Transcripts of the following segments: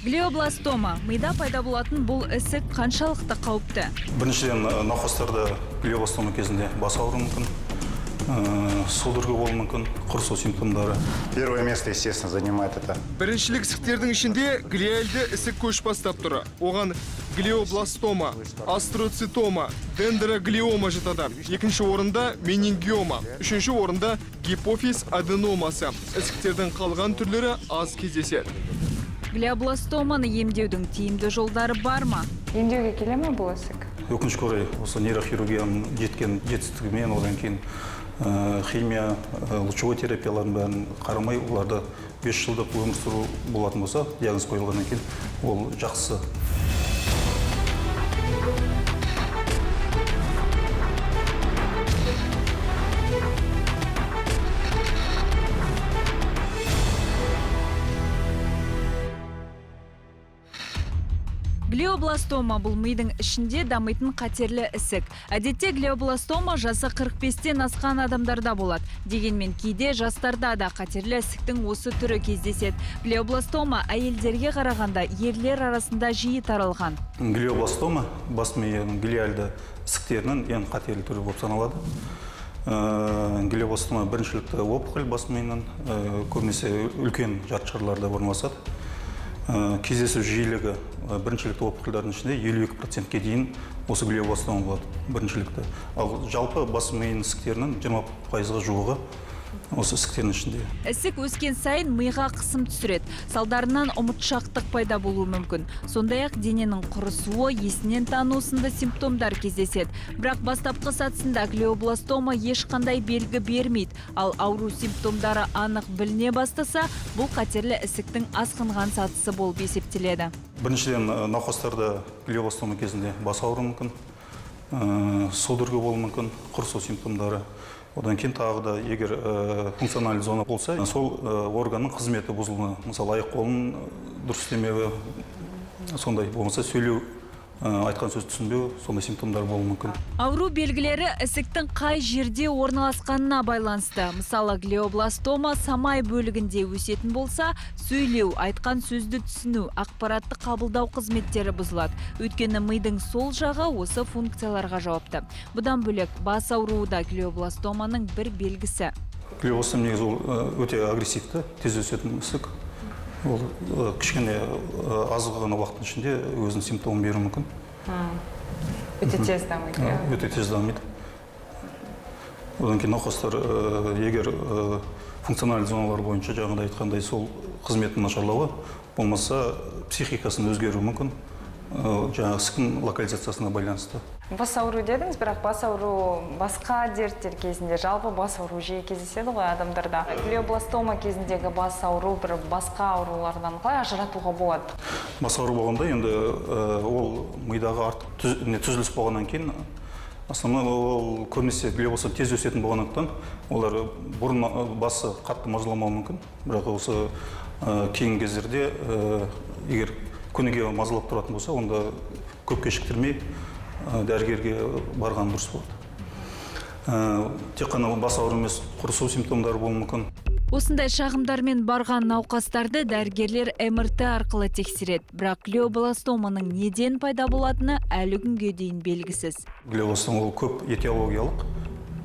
Глиобластома – мида пайда болатын бұл ісік қаншалықты қауіпті? Біріншіден, науқастарда глиобластома кезінде бас ауруы мүмкін, судорога болуы мүмкін, құрысу симптомдары. Первое место, естественно, занимает это Біріншілік ісіктердің ішінде глиальды ісік көш бастап тұр. Оған глиобластома, астроцитома, дендроглиома жатады. Екінші орында менингиома, үшінші орында гипофиз аденомасы. Ісіктердің қалған түрлері аз кездеседі. Глиобластоманы емдеудің тиімді жолдары бар ма? Емдеуге келе ме бұл ісік? Өкінішке орай, осы нейрохирургияның жеткен жетістігімен, одан кейін химия, лучевой терапиялардың бәрін қарамай, оларда 5 жылдық өмір сүру болатын болса, диагноз қойылғаннан кейін, ол жақсы. Глиобластома – бұл мидың ішінде дамитын қатерлі ісік. Әдетте глиобластома жасы 45-тен асқан адамдарда болады. Дегенмен кейде жастарда да қатерлі ісіктің осы түрі кездеседі. Глиобластома әйелдерге қарағанда ерлер арасында жиі таралған. Глиобластома бас миының глиальды ісіктерінің ең қатерлі түрі болып саналады. Глиобластома біріншілікті опухоль бас миының, көбінесе үлкен жарты шарларда орналасады. Кездесу жиілігі біріншілікті опухольдардың ішінде 52%-ке дейін осы глиобластома болады біріншілікті. Ал жалпы бас миының ісіктерінің 20%-ға жуығы осы ісіктердің ішінде. Ісік өскен сайын миға қысым түсіреді. Салдарынан ұмытшақтық пайда болуы мүмкін. Сондай-ақ дененің құрысуы, есінен тану сынды симптомдар кездеседі. Бірақ бастапқы сатысында глиобластома ешқандай белгі бермейді. Ал ауру симптомдары анық біліне бастаса, бұл қатерлі ісіктің асқынған сатысы болып есептеледі. Біріншіден, науқастарда глиобластома кезінде бас ауруы мүмкін, судорога болуы мүмкін, құрысу симптомдары. Одан кейін тағы да егер функциональды зона болса, сол органның қызметі бұзылуы, мысалы, аяқ қолын дұрыс істемеуі, сондай болмаса сөйлеу, айтқан сөз түсінбеу, сондай симптомдар болуы мүмкін. Ауру белгілері ісіктің қай жерде орналасқанына байланысты. Мысалы, глиобластома самай бөлігінде өсетін болса, сөйлеу, айтқан сөзді түсіну, ақпаратты қабылдау қызметтері бұзылады. Өйткені мидың сол жағы осы функцияларға жауапты. Бұдан бөлек, бас ауруы да глиобластоманың бір белгісі. Глиобластома негізі ол өте агрессивті, тез өсетін ісік. Ол кішкене аз ғана уақыттың ішінде өзінің симптомын беруі мүмкін. Өте тез дамиды, иә? Өте тез дамиды. Одан кейін науқастар, егер функциональды зоналар бойынша жаңағыдай айтқандай сол қызметтің нашарлауы, болмаса психикасының өзгеруі мүмкін, жаңағы ісіктің локализациясына байланысты. Бас ауру дедіңіз, бірақ бас ауру басқа дерттер кезінде, жалпы бас ауру жиі кездеседі ғой адамдарда. Глиобластома кезіндегі бас ауру бір басқа аурулардан қалай ажыратуға болады? Бас ауру болғанда енді ол мидағы артық түзіліс болғаннан кейін, основной ол көбінесе глиобластома тез өсетін болғандықтан, олар бұрын басы қатты мазаламауы мүмкін. Бірақ осы кейінгі кездерде, егер күніге мазалап тұратын болса, онда көп кешіктірмей дәрігерге барған дұрыс болады. Тек қана бас ауру емес, құрысу симптомдары болуы мүмкін. Осындай шағымдармен барған науқастарды дәрігерлер МРТ арқылы тексереді. Бірақ глиобластоманың неден пайда болатыны әлі күнге дейін белгісіз. Глиобластома ол көп этиологиялық,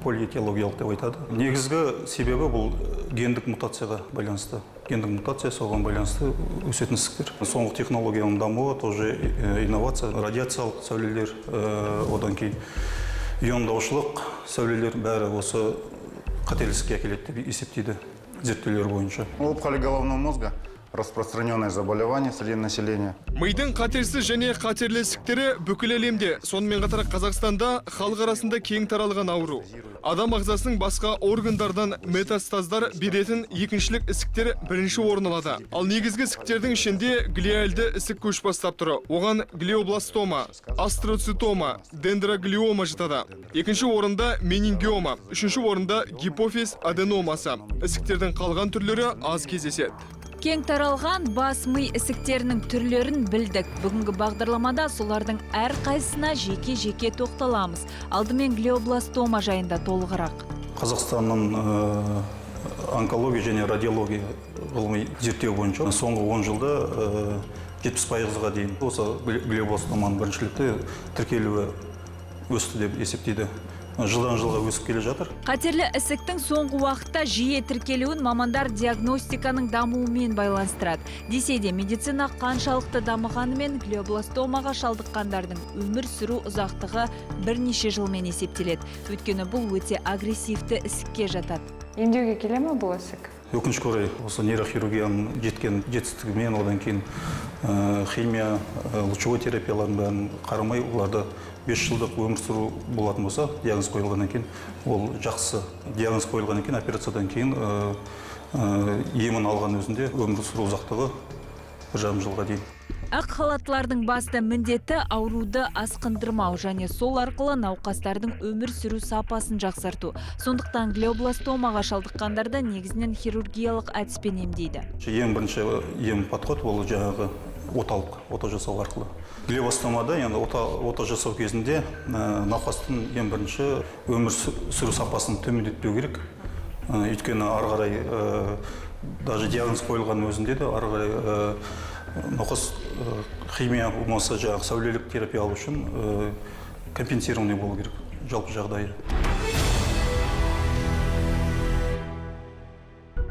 полиэтиологиялық деп айтады. Негізгі себебі бұл гендік мутацияға байланысты. Гендік мутация, соған байланысты өсетін ісіктер. Соңғы технологияның дамуы, тоже инновация, радиациялық сәулелер, одан кейін иондаушылық сәулелер бәрі осы қатерлі ісікке әкеледі деп есептейді зерттеулер бойынша. Опухоли головного мозга – распространенное заболевание среди населения. Мидың қатерсіз және қатерлі ісіктері бүкіл әлемде, сонымен қатар Қазақстанда халық арасында кең таралған ауру. Адам ағзасының басқа органдардан метастаздар беретін екіншілік ісіктер бірінші орын алады. Ал негізгі ісіктердің ішінде глиальды ісік көш бастап тұр. Оған глиобластома, астроцитома, дендроглиома жатады. Екінші орында менингиома, үшінші орында гипофиз аденомасы. Ісіктердің қалған түрлері аз кездеседі. Кең таралған бас ми ісіктерінің түрлерін білдік. Бүгінгі бағдарламада солардың әрқайсысына жеке-жеке тоқталамыз. Алдымен глиобластома жайында толығырақ. Қазақстанның онкология және радиология ғылыми зерттеу бойынша соңғы 10 жылда 70%-ға дейін осы глиобластоманың біріншілікті тіркелуі өсті деп есептейді. Жылдан жылға өсіп келе жатыр. Қатерлі ісіктің соңғы уақытта жиі тіркелуін мамандар диагностиканың дамуымен байланыстырады. Десе де, медицина қаншалықты дамығанымен, глиобластомаға шалдыққандардың өмір сүру ұзақтығы бірнеше жылмен есептеледі. Өйткені бұл өте агрессивті ісікке жатады. Емдеуге келе ме бұл ісік? Өкінішке орай, осы нейрохирургияның жеткен жетістігімен, одан кейін химия, лучевой терапиялардың бәрін қарамай, оларда 5 жылдық өмір сүру болатын болса, диагноз қойылғаннан кейін, ол жақсы диагноз қойылғаннан кейін, операциядан кейін емін алған өзінде өмір сүру ұзақтығы 1,5 жылға дейін. Ақ халаттылардың басты міндеті — ауруды асқындырмау және сол арқылы науқастардың өмір сүру сапасын жақсарту. Сондықтан глиобластомаға шалдыққандарды негізінен хирургиялық әдіспен емдейді. Ең бірінші ем подход ол жаңағы оталық, ота жасау арқылы. Глиобластомада енді ота жасау кезінде науқастың ең бірінші өмір сүру сапасын төмендетпеу керек. Өйткені ары қарай даже диагноз қойылғанның өзінде де ары қарай науқас химия болмаса жаңағы сәулелік терапия алу үшін компенсированный болу керек жалпы жағдайы.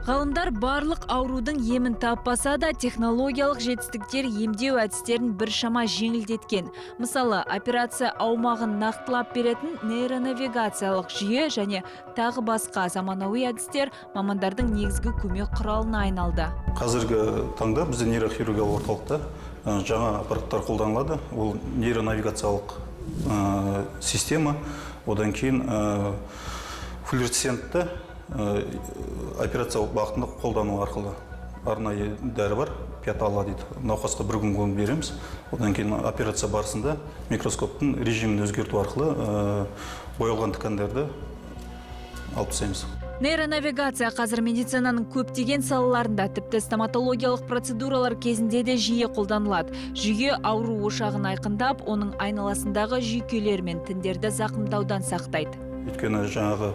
Ғалымдар барлық аурудың емін таппаса да, технологиялық жетістіктер емдеу әдістерін біршама жеңілдеткен. Мысалы, операция аумағын нақтылап беретін нейронавигациялық жүйе және тағы басқа заманауи әдістер мамандардың негізгі көмек құралына айналды. Қазіргі таңда бізде нейрохирургиялық орталықта жаңа аппараттар қолданылады. Ол нейронавигациялық система, одан кейін флуоресцентті операция бағытында қолдану арқылы арнайы дәрі бар, пятала дейді. Науқасқа бір күн бойы береміз. Одан кейін операция барысында микроскоптың режимін өзгерту арқылы боялған ткандарды алып тастаймыз. Нейронавигация қазір медицинаның көптеген салаларында, тіпті стоматологиялық процедуралар кезінде де жиі қолданылады. Жүйе ауру ошағын айқындап, оның айналасындағы жүйкелер мен тіндерді зақымдаудан сақтайды. Өйткені жаңағы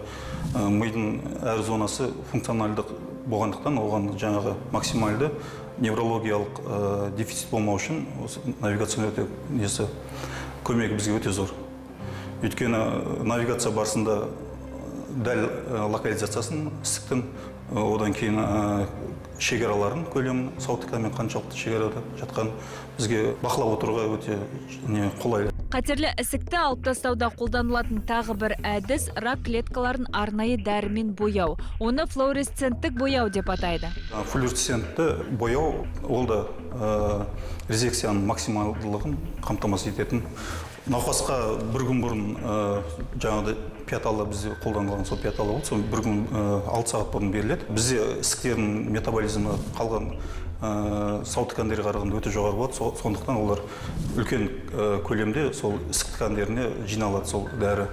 мидың әр зонасы функционалдық болғандықтан, оған жаңағы максималды неврологиялық дефицит болмау үшін осы навигацияның өте несі көмегі бізге өте зор. Өйткені навигация барысында дәл локализациясын ісіктің, одан кейін шекараларын, көлемін, сау тканьмен қаншалықты шекарада жатқан бізге бақылап отыруға өте не қолайлы. Қатерлі ісікті алып тастауда қолданылатын тағы бір әдіс — рак клеткаларын арнайы дәрімен бояу. Оны флуоресценттік бояу деп атайды. Флуоресцентті бояу ол да резекцияның максималдылығын қамтамасыз ететін. Науқасқа бір күн бұрын жаңағыдай пяталы, бізде қолданылған сол пяталы болды, сол бір күн 6 сағат бұрын беріледі. Бізде ісіктердің метаболизмі қалған сау ткандерге қарағанда өте жоғары болады. Сондықтан олар үлкен көлемде сол ісік ткандеріне жиналады, сол дәрі.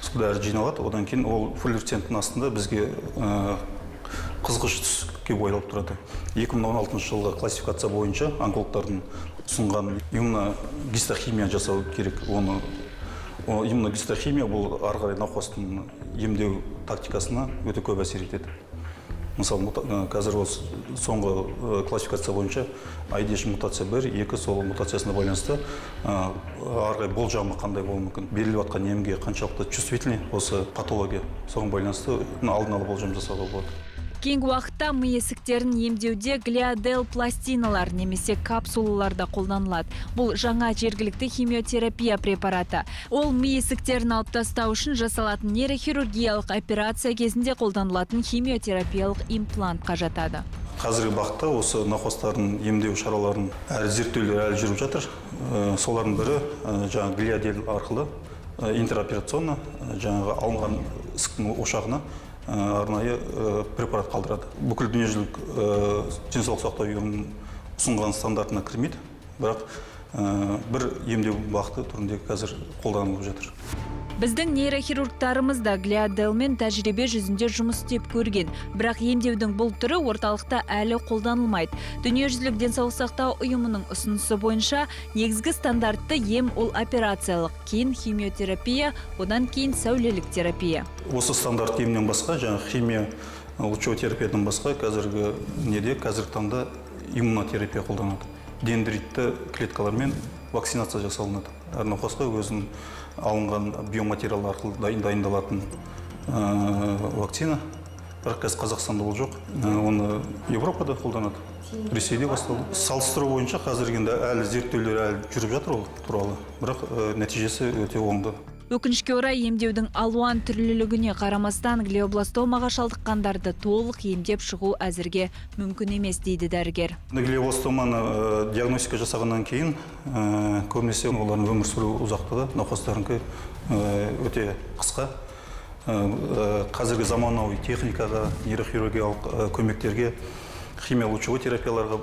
Сол дәрі жиналады, одан кейін ол флуоресценттің астында бізге қызғыш түске боялып тұрады. 2016 жылғы классификация бойынша онкологтардың ұсынған иммуногистохимия жасау керек. Оны иммуногистохимия бұл ары қарай науқастың емдеу тактикасына өте көп әсер етеді. Мысалы, қазір осы соңғы классификация бойынша IDH мутация 1, 2 сол мутациясына байланысты ары қарай болжамы қандай болуы мүмкін, беріліп жатқан емге қаншалықты чувствительный осы патология, соған байланысты алдын ала болжам жасауға болады. Кейінгі уақытта ми ісіктерін емдеуде глиодел пластиналар немесе капсулалар да қолданылады. Бұл жаңа жергілікті химиотерапия препараты. Ол ми ісіктерін алып тастау үшін жасалатын нейрохирургиялық операция кезінде қолданылатын химиотерапиялық имплантқа жатады. Қазіргі бағытта осы науқастардың емдеу шараларын әрі зерттеулер әлі жүріп жатыр. Солардың бірі жаңағы глиодель арқылы интероперационно жаңағы алынған ісіктің ошағына арнайы препарат қалдырады. Бүкіл дүниежүзілік денсаулық сақтау ұйымының ұсынған стандартына кірмейді, бірақ бір емдеу бағыты түрінде қазір қолданылып жатыр. Біздің нейрохирургтарымыз да глиоделмен тәжірибе жүзінде жұмыс істеп көрген. Бірақ емдеудің бұл түрі орталықта әлі қолданылмайды. Дүниежүзілік денсаулық сақтау ұйымының ұсынысы бойынша негізгі стандартты ем ол операциялық, кейін химиотерапия, одан кейін сәулелік терапия. Осы стандарт емнен басқа, жаңағы химия, лучевой терапиядан басқа қазіргі таңда иммунотерапия қолданады. Дендритті клеткалармен вакцинация жасалынады. Әр науқасқа өзінің алынған биоматериал арқылы дайындалатын вакцина. Бірақ қазір Қазақстанда ол жоқ. Оны Европада қолданады, Ресейде басталды. Салыстыру бойынша қазір енді әлі зерттеулер әлі жүріп жатыр ол туралы, бірақ нәтижесі өте оңды. Өкінішке орай, емдеудің алуан түрлілігіне қарамастан, глиобластомаға шалдыққандарды толық емдеп шығу әзірге мүмкін емес, дейді дәрігер. Глиобластоманы диагностика жасағаннан кейін көбінесе олардың өмір сүру ұзақтығы науқастарынікі өте қысқа. Қазіргі заманауи техникаға, нейрохирургиялық көмектерге, химия лучевой терапияларға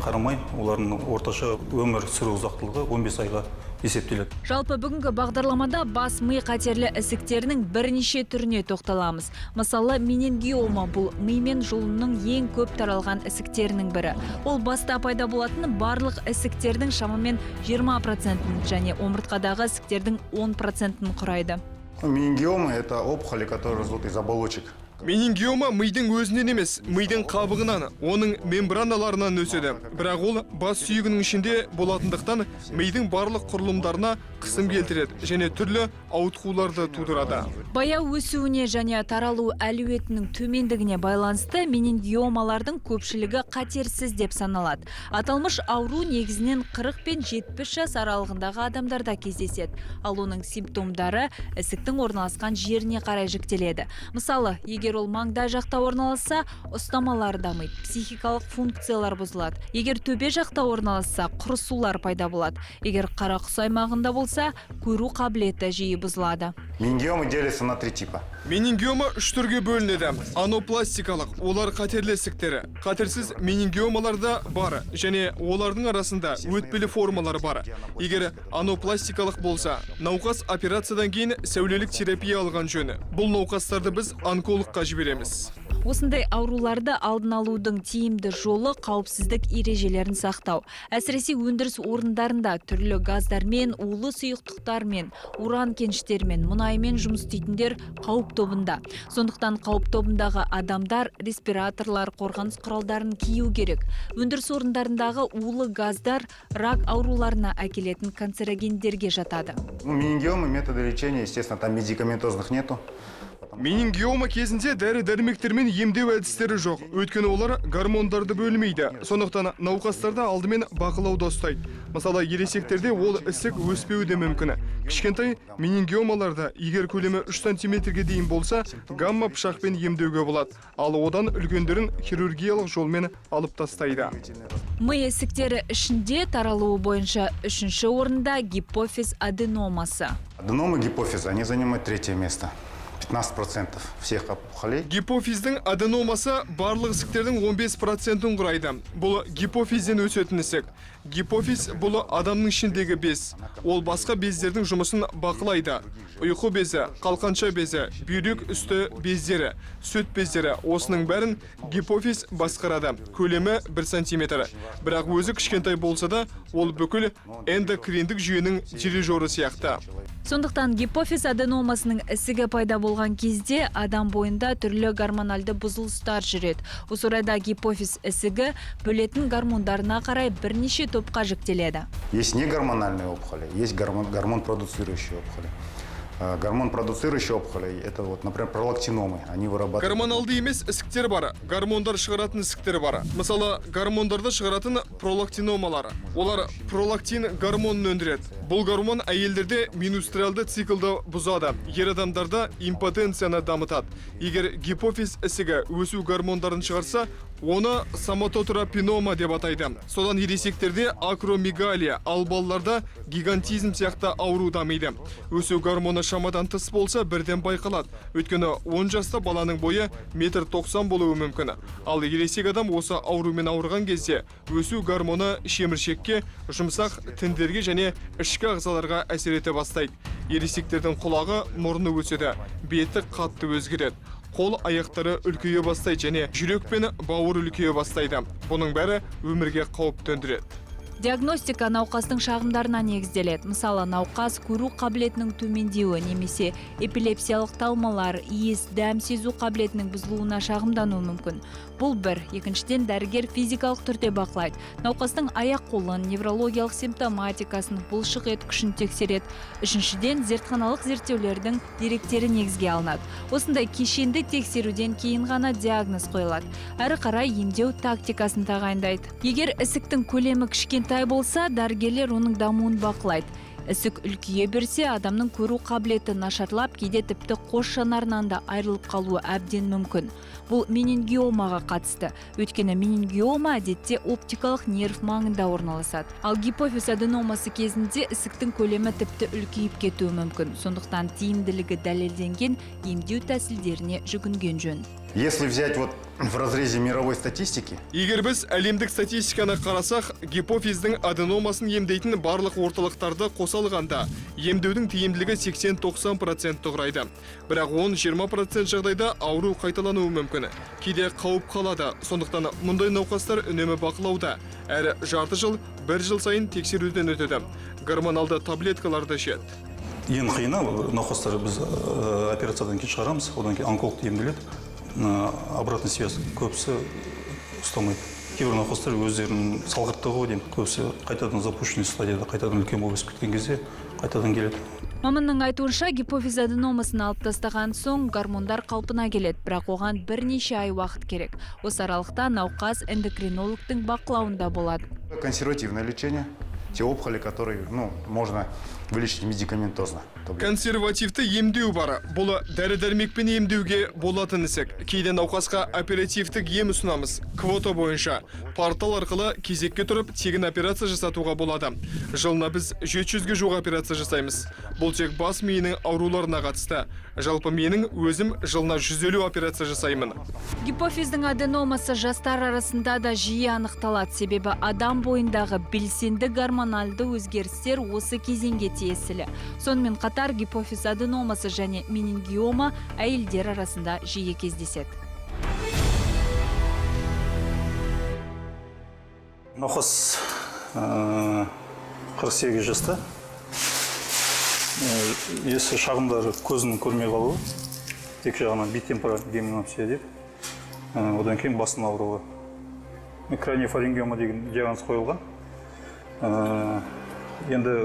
қарамай, олардың орташа өмір сүру ұзақтылығы 15 айға есептеледі. Жалпы, бүгінгі бағдарламада бас ми қатерлі ісіктерінің бірнеше түріне тоқталамыз. Мысалы, менингиома — бұл ми мен жұлынның ең көп таралған ісіктерінің бірі. Ол баста пайда болатын барлық ісіктердің шамамен 20%-ін және омыртқадағы ісіктердің 10%-ін құрайды. Ну, менингиомы – это опухоли, которые растут из оболочек. Менингиома мидың өзінен емес, мидың қабығынан, оның мембраналарынан өседі. Бірақ ол бас сүйегінің ішінде болатындықтан, мидың барлық құрылымдарына қысым келтіреді және түрлі ауытқуларды тудырады. Баяу өсуіне және таралу әлеуетінің төмендігіне байланысты менингиомалардың көпшілігі қатерсіз деп саналады. Аталмыш ауру негізінен 40 пен 70 жас аралығындағы адамдарда кездеседі. Ал оның симптомдары ісіктің орналасқан жеріне қарай жіктеледі. Мысалы, егер ол маңдай жақта орналасса, ұстамалар дамиды, психикалық функциялар бұзылады. Егер төбе жақта орналасса, құрысулар пайда болады. Егер қарақұс аймағында болса, көру қабілеті жиі бұзылады. Менингиомы делятся на три типа. Менингиома үш түрге бөлінеді. Анопластикалық, олар қатерлі ісіктері. Қатерсіз менингиомалар да бар және олардың арасында өтпелі формалар бар. Егер анопластикалық болса, науқас операциядан кейін сәулелік терапия алған жөн. Бұл науқастарды біз онкологқа жібереміз. Осындай ауруларды алдын алудың тиімді жолы — қауіпсіздік ережелерін сақтау. Әсіресе өндіріс орындарында түрлі газдармен, улы сұйықтықтармен, уран кеніштерімен, мұнаймен жұмыс істейтіндер қауіп тобында. Сондықтан қауіп тобындағы адамдар респираторлар, қорғаныс құралдарын кию керек. Өндіріс орындарындағы улы газдар рак ауруларына әкелетін канцерогендерге жатады. Ну, менингиомы, методы лечения, естественно, там медикаментозных нету. Менингиома кезінде дәрі дәрмектермен емдеу әдістері жоқ, өйткені олар гормондарды бөлмейді. Сондықтан науқастарды алдымен бақылауда ұстайды. Мысалы, ересектерде ол ісік өспеуі де мүмкін. Кішкентай менингиомаларда, егер көлемі 3 сантиметрге дейін болса, гамма пышақпен емдеуге болады, ал одан үлкендерін хирургиялық жолмен алып тастайды. Ми ісіктері ішінде таралуы бойынша үшінші орында гипофиз аденомасы. Аденомы гипофиза, они занимают третье место. 15% всех опухолей. Гипофиздің аденомасы барлық ісіктердің 15%-ін құрайды. Бұл гипофизден өсетін ісік. Гипофиз — бұл адамның ішіндегі без. Ол басқа бездердің жұмысын бақылайды. Ұйқы безі, қалқанша безі, бүйрек үсті бездері, сүт бездері — осының бәрін гипофиз басқарады. Көлемі 1 сантиметр. Бірақ өзі кішкентай болса да, ол бүкіл эндокриндік жүйенің дирижері сияқты. Сондықтан гипофиз аденомасының ісігі пайда болған кезде адам бойында түрлі гормональды бұзылыстар жүреді. Осы орайда гипофиз ісігі бөлетін гормондарына қарай бірнеше топқа жіктеледі. Есть негормональные опухоли, есть гормон продуцирующие опухоли. Гормон продуцирующие опухоли – это вот, например, пролактиномы. Они вырабатывают... Гормоналды емес ісіктер бар, гормондар шығаратын ісіктер бар. Мысалы, гормондарды шығаратын пролактиномалар. Олар пролактин гормонын өндіреді. Бұл гормон әйелдерде менструальды циклды бұзады, ер адамдарда импотенцияны дамытады. Егер гипофиз ісігі өсу гормондарын шығарса, оны соматотропинома деп атайды. Содан ересектерде акромегалия, ал балаларда гигантизм сияқты ауру дамиды. Өсу гормоны шамадан тыс болса, бірден байқалады. Өйткені 10 жаста баланың бойы метр 90 болуы мүмкін. Ал ересек адам осы аурумен ауырған кезде өсу гормоны шеміршекке, жұмсақ тіндерге және ішкі ағзаларға әсер ете бастайды. Ересектердің құлағы, мұрны өседі, беті қатты өзгереді. Қол аяқтары үлкейе бастайды және жүрек пен бауыр үлкейе бастайды. Бұның бәрі өмірге қауіп төндіреді. Диагностика науқастың шағымдарына негізделеді. Мысалы, науқас көру қабілетінің төмендеуі немесе эпилепсиялық талмалар, иіс, дәм сезу қабілетінің бұзылуына шағымдануы мүмкін. Бұл бір. Екіншіден, дәрігер физикалық түрде бақылайды. Науқастың аяқ қолын, неврологиялық симптоматикасын, бұлшық ет күшін тексереді. Үшіншіден, зертханалық зерттеулердің деректері негізге алынады. Осындай кешенді тексеруден кейін ғана диагноз қойылады. Әрі қарай емдеу тактикасын тағайындайды. Егер ісіктің көлемі кішкентай болса, дәрігерлер оның дамуын бақылайды. Ісік үлкейе берсе, адамның көру қабілеті нашарлап, кейде тіпті қос жанарынан да айырылып қалуы әбден мүмкін. Бұл менингиомаға қатысты. Өйткені менингиома әдетте оптикалық нерв маңында орналасады. Ал гипофиз аденомасы кезінде ісіктің көлемі тіпті үлкейіп кетуі мүмкін. Сондықтан тиімділігі дәлелденген емдеу тәсілдеріне жүгінген жөн. Если взять вот в разрезе мировой статистики, Егер біз әлемдік статистиканы қарасақ, гипофиздің аденомасын емдейтін барлық орталықтарды қоса алғанда, емдеудің тиімділігі 80-90% құрайды. Бірақ 10-20% жағдайда ауру қайталануы мүмкін. Кейде қауіп қалады. Сондықтан мұндай науқастар үнемі бақылауда. Әрі жарты жыл, бір жыл сайын тексеруден өтеді. Гормоналды таблеткаларды ішеді. Ең қиыны, науқастар біз операциядан кейін шығарамыз, одан кейін онкологта емделеді. Обратный связь көбісі ұстамайды. Кейбір науқастар өздерінің салғырттығы ғой деймін, көбісі қайтадан запущенный стадияда, қайтадан үлкен болып өсіп кеткен кезде қайтадан келеді. Маманның айтуынша, гипофиз аденомасын алып тастаған соң гормондар қалпына келеді, бірақ оған бірнеше ай уақыт керек. Осы аралықта науқас эндокринологтың бақылауында болады. Консервативное лечение, те опухоли, которые, ну, можно вылечить медикаментозно. Таблетки. Консервативті емдеу бар. Бұл дәрі-дәрмекпен емдеуге болатын ісік. Кейде науқасқа оперативтік ем ұсынамыз. Квота бойынша. Портал арқылы кезекке тұрып, тегін операция жасатуға болады. Жылына біз 700-ге жуық операция жасаймыз. Бұл тек бас миының ауруларына қатысты. Жалпы менің өзім жылына 150 операция жасаймын. Гипофиздің аденомасы жастар арасында да жиі анықталады, себебі адам бойындағы белсенді гормоналды өзгерістер осы кезеңге тиесілі. Сонымен қатар гипофиз аденомасы және менингиома әйелдер арасында жиі кездеседі. Науқас 48 жаста. Есі шағымдары: көзінің көрмей қалуы, екі жағынан битемпоральный гемианопсия деп, одан кейін басының ауруы. Краниофарингиома деген диагноз қойылған. Енді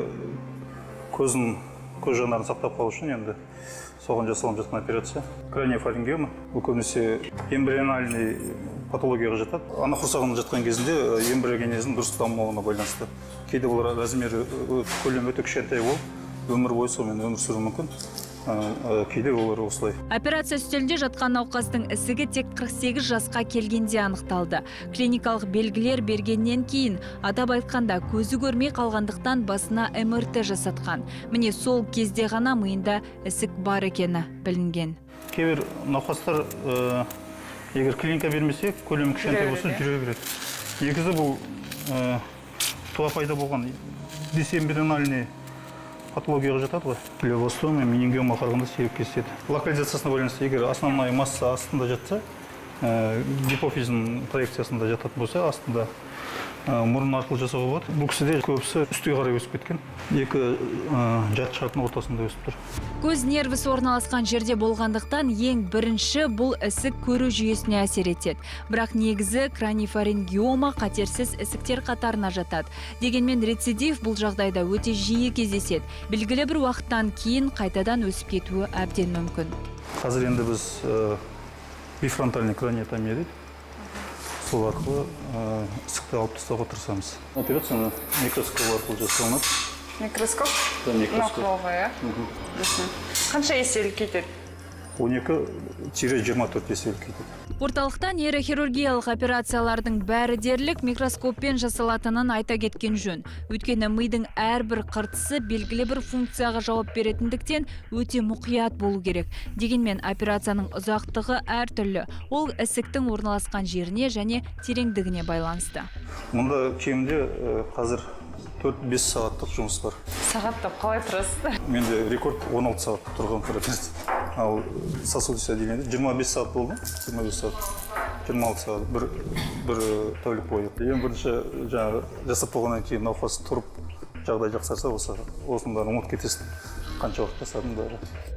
көз жанарын сақтап қалу үшін енді соған жасалынып жатқан операция. Краниофарингиома бұл көбінесе эмбриональный патологияға жатады. Ана құрсағында жатқан кезінде эмбриогенездің дұрыс дамымауына байланысты. Кейде бұл размері, көлемі өте кішкентай болып, өмір бойы сонымен өмір сүруі мүмкін. Кейде олар осылай. Операция үстелінде жатқан науқастың ісігі тек 48 жасқа келгенде анықталды. Клиникалық белгілер бергеннен кейін, атап айтқанда, көзі көрмей қалғандықтан басына МРТ жасатқан. Міне, сол кезде ғана миында ісік бар екені білінген. Кейбір науқастар егер клиника бермесе, көлемі кішкентай болса, жүре береді. Негізі бұл туа пайда болған дисэмбриональный патологияға жатады ғой. Глиобластома, менингиома қарағанда сирек кездеседі. Локализациясына байланысты, егер основная масса астында жатса, гипофиздің проекциясында жататын болса, астында, мұрын арқылы жасауға болады. Бұл кісіде көбісі үстіге қарай өсіп кеткен. Екі жарты шардың ортасында өсіп тұр. Көз нервісі орналасқан жерде болғандықтан, ең бірінші бұл ісік көру жүйесіне әсер етеді. Бірақ негізі краниофарингиома қатерсіз ісіктер қатарына жатады. Дегенмен рецидив бұл жағдайда өте жиі кездеседі. Белгілі бір уақыттан кейін қайтадан өсіп кетуі әбден мүмкін. Қазір енді біз бифронтальный краниотомия дейді. Сол арқылы ісікті алып тастауға тырысамыз. Операцияны микроскоп арқылы жасалынады. Микроскоп? Да, микроскоп. Мынау иә? Қанша есе үлкейтеді? 12-24 есе үлкейтеді. Орталықта нейрохирургиялық операциялардың бәрі дерлік микроскоппен жасалатынын айта кеткен жөн. Өйткені мидың әрбір қыртысы белгілі бір функцияға жауап беретіндіктен, өте мұқият болу керек. Дегенмен операцияның ұзақтығы әртүрлі. Ол ісіктің орналасқан жеріне және тереңдігіне байланысты. Мұнда кемінде қазір 4-5 сағаттық жұмыс бар. Сағаттап қалай тұрасыздар? Менде рекорд 16 сағат тұрған операция. Ал сосудистый отделениеде 25 сағат болды. 25 сағат. 26 сағат, бір тәулік бойы. Ең бірінші жаңағы жасап болғаннан кейін науқас тұрып, жағдай жақсарса, осы осының бәрін ұмытып кетесің, қанша уақыт жасадың, бәрі.